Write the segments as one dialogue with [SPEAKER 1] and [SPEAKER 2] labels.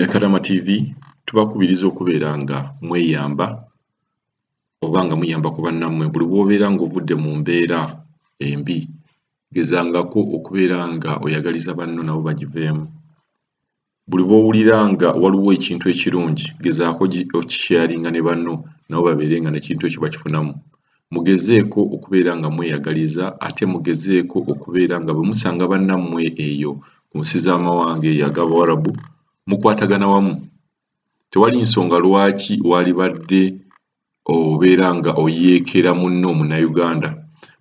[SPEAKER 1] Kadama TV tubakubiriza okubeera nga mweyamba oba nga muyamba ku bannammwe. Buli bw'obeera ng'ovudde mu mbeera embi, gezangako okubeera nga oyagaliza banno nabo bagiveemu. Buli bw'owulira nga waliwo ekintu ekirungi, gezaako okisharinga ne banno nabo babeere nga n'ekintu ekyo bakifunamu. Mugezeeko okubeera nga mweyagaliza, ate mugezeeko okubeera nga bwe musanga bannammwe eyo ku nsi z'amawanga eyo ag'Abawarabu, mukwatagana wamu. Tewali nsonga lwaki waalibadde obeera nga oyeekera munno Munnayuganda.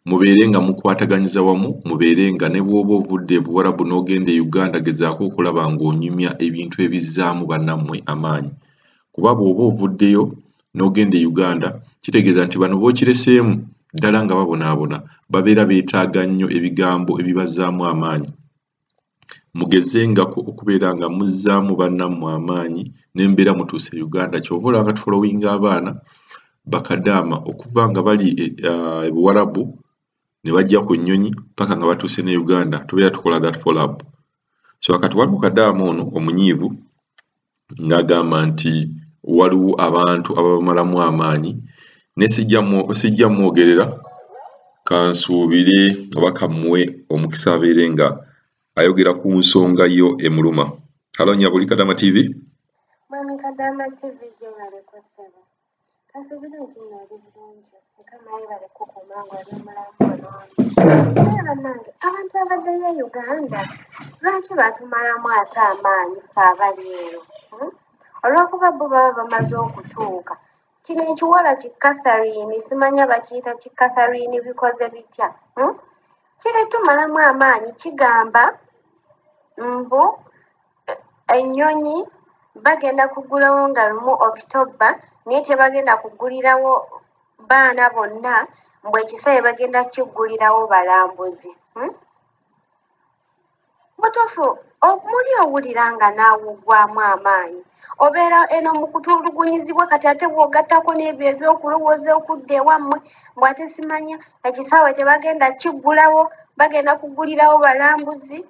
[SPEAKER 1] Mubeere nga mukwataganyiza wamu, mubeere nga ne bw'oba ovudde e Buwarabu n'ogenda e Uganda, gezaako okulaba ng'onyumya ebintu ebizzaamu bannammwe amaanyi. Kuba bw'oba ovuddeyo n'ogenda e Uganda, kitegeeza nti bano b'okireseemu ddala nga babonaabona, babeera beetaaga nnyo ebigambo ebibazzaamu amaanyi. Mugezengako okubeera nga muzzaamu bannammwe amaanyi n'embeera mutuuse e Uganda. Ky'ova olaba nga tufolowinga abaana bakadaama okuva nga bali e Buwarabu ne bajja ku nnyonyi paka nga batuuse ne Uganda, tubeera tukola that follow up. So kati waliwo kadaama ono omunyiivu ng'agamba nti waliwo abantu ababamalamu amaanyi, ne sijja mwogerera, kansuubire oba kammuwe omukisa abeere nga ayogera ku nsonga yo emuluma. Halo Nyabuli, Kadama TV.
[SPEAKER 2] Mwami Kadama TV, gyebaleko ssebo. Kansuubire nti nno oli bulungi. Mukama yeebale kukuuma ng'oli mulamu bulungi. Naye bannange, abantu abaddeyo e Uganda lwaki batumalamu ate amaanyi ffe abali eno? Olw'okuba bo baba bamaze okutuuka. Kino ekiwala ki Catherine, simanya bakiyita ki Catherine bikoze bitya? Kiri tumalamu amaanyi, kigamba mbu ennyonyi bagenda kuggulawo nga 1 October, naye tebagenda kuggulirawo baana bonna, mbu ekisaawe bagenda kiggulirawo balambuzi. Butuufu muli owulira nga naawe oggwamu amaanyi, obeera eno mu kutulugunyizibwa, kati ate bw'ogattako n'ebyo ebyokulowooza okudda ewammwe, mbu ate simanya ekisaawe tebagenda kiggulawo, bagenda kuggulirawo balambuzi.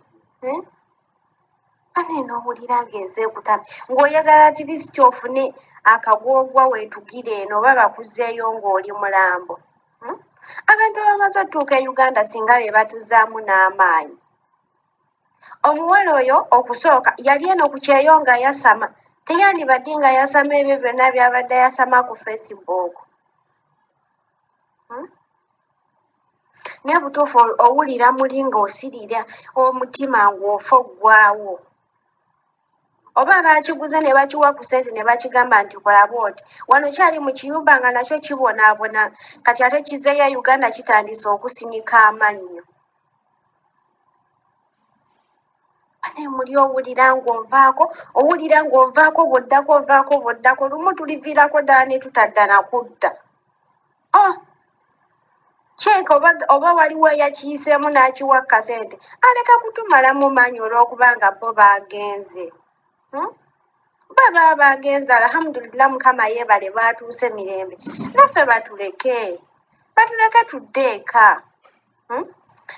[SPEAKER 2] Ane n'owulira ng'ensi ekutamye, ng'oyagala at least ofune akagwogwa weetugire eno oba bakuzzeeyo ng'oli mulambo. Abantu abamaze otuuka e Uganda singa be batuzaamu n'amaanyi. Omuwala oyo okusooka yali eno ku kyeyo nga yasama, teyandibadde nga yasama ebyo byonna by'abadde ayasama ku Facebook. Naye butuufu owulira muli ng'osirira omutima ng'ofa oggwawo. Oba baakiguze ne bakiwa ku ssente ne bakigamba nti kola bw'oti. Wano kyali mu kiyumba nga nakyo kibonaabona, kati ate kizzeeyo e Uganda kitandise okusinika amannyo. Naye muli owulira ng'ovaako, owulira ng'ovaako bw'oddako, ovaako bw'oddako, lumu tuliviirako ddala ne tutadda na kudda. Oh! Kyeka oba waliwo eyakiyiseemu n'akiwa kasente, aleka kutumalamu maanyi olw'okubanga bo baagenze. Baba bagenze, alhamdulillah, Mukama yeebale baatuuse mirembe. Naffe batuleke, batuleke tudde eka.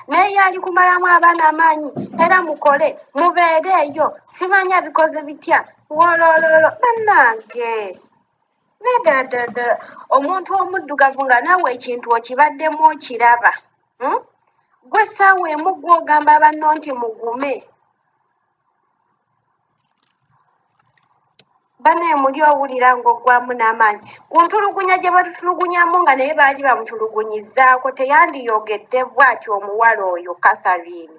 [SPEAKER 2] Naye yali kumalamu abaana amaanyi, era mukole mubeere eyo, simanya bikoze bitya, wolololo bannange. Nedda ddala ddala, omuntu omuddugavu nga naawe ekintu okibaddemu okiraba. Gwe essaawa emu gw'ogamba banno nti mugume. Bannaye muli owulira ng'oggwamu n'amaanyi. Ku ntulugunya gye batutulugunyamu nga naye baali bamutulugunyizzaako, teyandiyogedde bw'atyo omuwala oyo Catherine.